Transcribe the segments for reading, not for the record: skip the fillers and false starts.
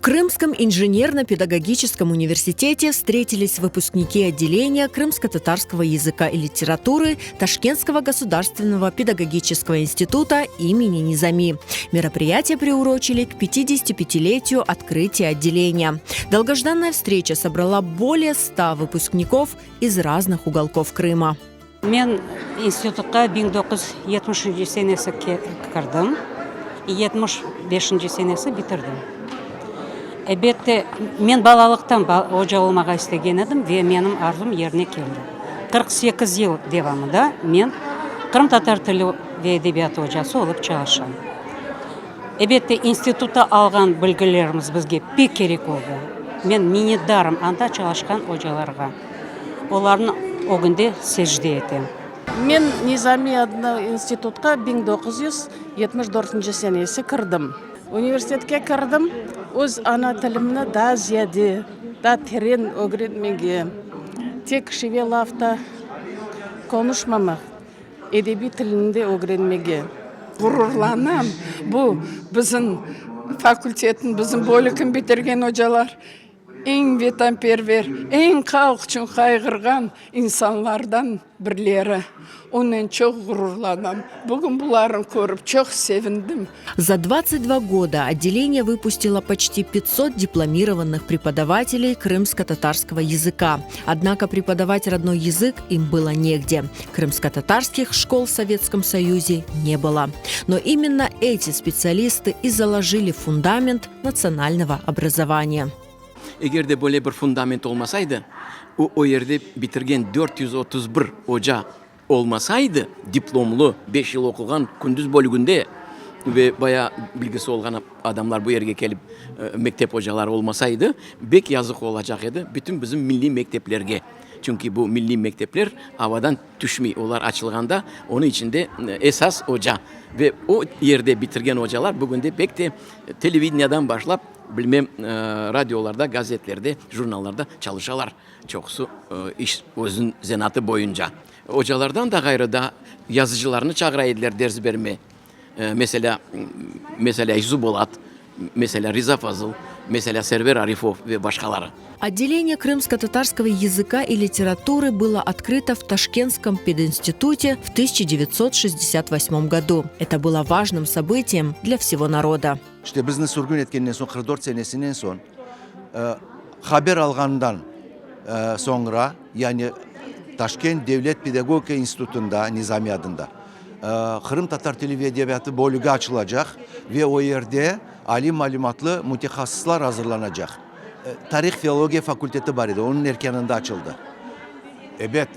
Крымском инженерно-педагогическом университете встретились выпускники отделения крымско-татарского языка и литературы Ташкентского государственного педагогического института имени Низами. Мероприятие приурочили к 55-летию открытия отделения. Долгожданная встреча собрала более 100 выпускников из разных уголков Крыма. Men institutqa 1970 senesi kirdim, 75 senesi bitirdim. Elbette, men balalıqtan oca olmağa istegen edim ve menim arzum yerine keldi. 48 yıl devamında men qırımtatar tili ve edebiyatı ocası olıp çalışam. Elbette, institutta alğan bilgilerimiz bizge pek kerek oldı. Men minnetdarım anda çalışqan ocalarğa. Olarnıñ ögünde secde etem. Men Nizamiy adına institutqa 1974 senesi kirdim. Universitetke kirdim, öz ana tilimni daa ziyade, daa teren ögrenmege, tek şive lafta konuşmamaq, edebiy tilini de ögrenmege. Ğururlanam, bu bizim fakultetni, bizim bölükni bitirgen ocalar. Eñ vetanperver, eñ halq içün qayğırğan insanlardan birleri. Onen çoq ğururlanam. Bugün bularnı körip çoq sevindim. За 22 года отделение выпустило почти 500 дипломированных преподавателей крымско-татарского языка. Однако преподавать родной язык им было негде. Крымско-татарских школ в Советском Союзе не было. Но именно эти специалисты и заложили фундамент национального образования. Eger de böyle bir fundament olmasaydı, o, o yerde bitirgen 431 oca olmasaydı, diplomlı, beş yıl oquğan, kündüz bölüginde ve bayağı bilgisi olğan adamlar bu yerge kelip mektep ocaları olmasaydı, bek yazıq olacaq edi bütün bizim milliy mekteplerge. Çünki bu milliy mektepler avadan tüşmey, olar açılğanda onıñ içinde esas oca ve o yerde bitirgen ocalar bugünde pek te televideniyadan başlap, bilmem, radiolarda, gazetlerde, jurnallarda çalışalar, çoqusı iş özüniñ zenaatı boyunca. Ocalardan da ğayrı daa yazıcılarnı çağıra ediler ders berme. Meselâ, meselâ, Yusuf Bolat, meselâ, Riza Fazıl, meselâ, Server Arifov ve başqaları. Отделение крымско-татарского языка и литературы было открыто в Ташкентском пединституте в 1968 году. Это было важным событием для всего народа. İşte bizni sürgün etkenden soñ, 44 senesinden soñ, haber alğandan soñra, yani Taşkent devlet pedagogika institutında, Nizami adında, qırımtatar tili ve edebiyatı bölügi açılacaq ve o yerde aliy malümatlı mütehassıslar azırlanacaq. Tarih-filologiya fakulteti bar edi, onıñ erkânında açıldı. Ebet,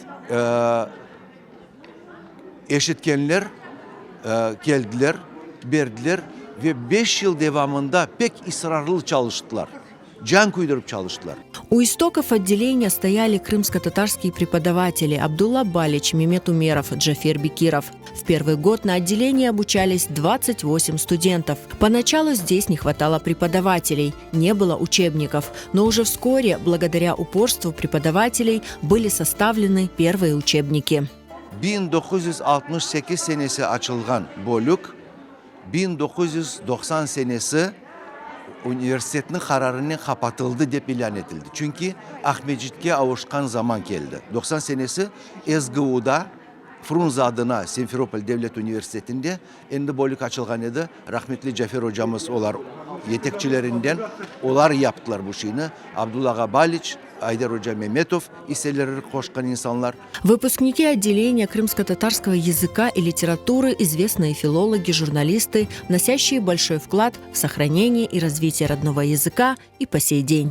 eşitkenler keldiler, berdiler ve beş yıl devamında pek israrlı çalıştılar, can küydürip çalıştılar. У истоков отделения стояли крымско-татарские преподаватели Абдулла Балич, Мемет Умеров, Джафер Бекиров. В первый год на отделении обучались 28 студентов. Поначалу здесь не хватало преподавателей, не было учебников. Но уже вскоре, благодаря упорству преподавателей, были составлены первые учебники. 1968 senesi açılğan bölük 1990 senesi universitetniñ qararınen qapatıldı dep ilân etildi. Çünki Aqmescitke avuşqan zaman keldi. 90 senesi SGUda, Frunze adına Simferopol devlet universitetinde endi bölük açılğan edi. Rahmetli Cafer ocamız olar yetekçilerinden, olar yaptılar bu şeyni. Abdulla ağa Baliç, Ayder oca Memetov isseleri qoşqan insanlar. Выпускники отделения крымско-татарского языка и литературы, известные филологи, журналисты, вносящие большой вклад в сохранение и развитие родного языка и по сей день.